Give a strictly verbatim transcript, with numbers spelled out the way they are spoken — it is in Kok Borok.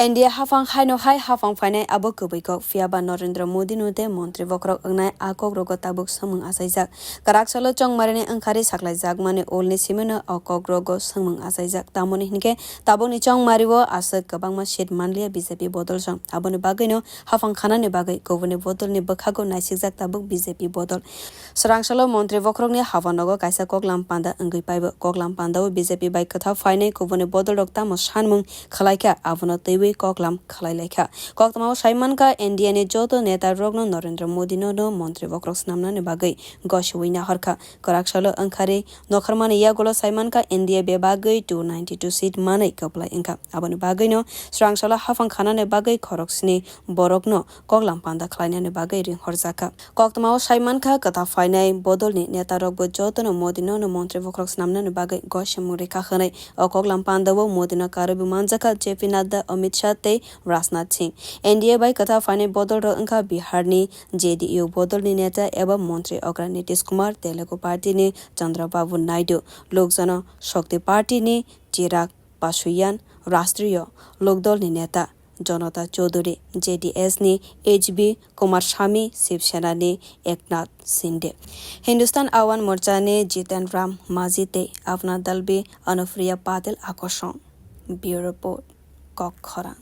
India haphang haino hai haphang phainai abo kwbwi kok, phiyaba Narendra Modi no tei montri bokhorok wngnai a kok rogo tabuk swngmung achaijak. Kwrak salo chongmarini wngkhari saklaijakmani ulni simino o kok rogo swngmung achaijak. Tamoni hinkhe tabukni chongmario aswk kwbangma seat manliya B J P bodolsong. Aboni bagwino haphang khanani bagwi kubuni bodolni bwkhago naisikjak tabuk B J P bodol. Swrangsalo montri bokhorokni haphanogo kaisa koklam panda wngwi paibo. Koklam pandao B J P bai kwtha phainai kubuni bodolrok tamo sanmung khwlaikha, abono twiwi koklam khwlailaikha. Koktwmao saimankha, India ni joto neta rokno Narendra Modi no no montri bokhorok swnamnani bagwi gosiwi nahorkha. Kwrak salo wngkhari nokharmani yagulo saimankha, India bebagwi two ninety two seat manwi kwplai wngkha. Aboni bagwino swrangsalo haphang khanani bagwi khorok sni borokno koklam panda khlainani bagwi ringhorjakha. Koktwmao saimankha, kwtha phainai bodolni netarokbo jotono Modi no no montri bokhorok swnamnani bagwi gosimung rikha hwnwi. O koklam pandao Modi no karwi manjakha J P Nadda, Amit Shah tei Rajnath Singh. India bai kwtha phainai bodolrok wngkha Biharni J D U bodolni neta eba montri okra Nitish Kumar, Telugu partyni Chandrababu Naidu, Lok Jana Shakti partyni Chirag Paswan, Rashtriya Lok Dalni neta Janata Chaudhary, J D S ni H B Kumarshami, Shiv Senani Eknath Shinde, Hindustan Awan Morchani Jiten Ram Manjhi tei Apna Dal ni Anupriya Patil akorsong. Bureau Report, Kok Khorang.